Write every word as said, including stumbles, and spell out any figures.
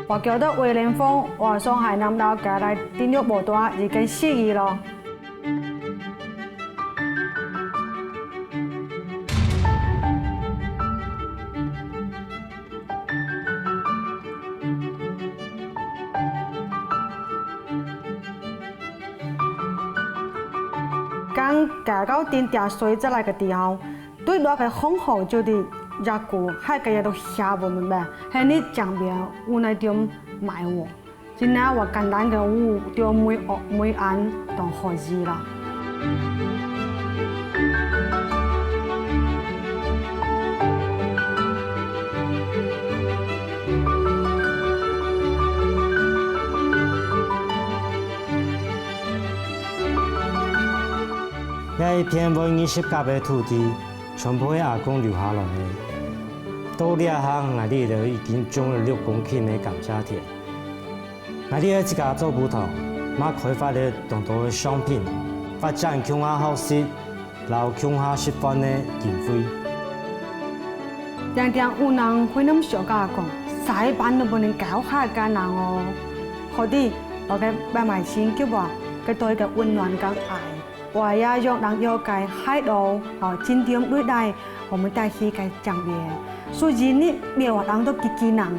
我叫做William Fong，我上海南島過來登陸無多已經四年了。 剛過到頂點水再來个地方，對落个風口就係一股海个也都下文明白，係你江邊有那點埋我。今仔我簡單个有就梅、梅安同河西啦。 這一片會二十甲个土地，全部係阿公留下來个。到這下，𠊎這兜已經種了六公頃个甘蔗田。𠊎這兜自家做葡萄，嘛開發了當多个商品，發展共下學習摎共下食飯个經費。定定有人會恁想講，使飯都毋能搞下艱難哦。好在，𠊎个伯姆親戚話，佢對个溫暖个愛，我也用人要个海陸，吼，盡量對待，𠊎兜帶去个江邊。所以呢，每個人都幾幾難。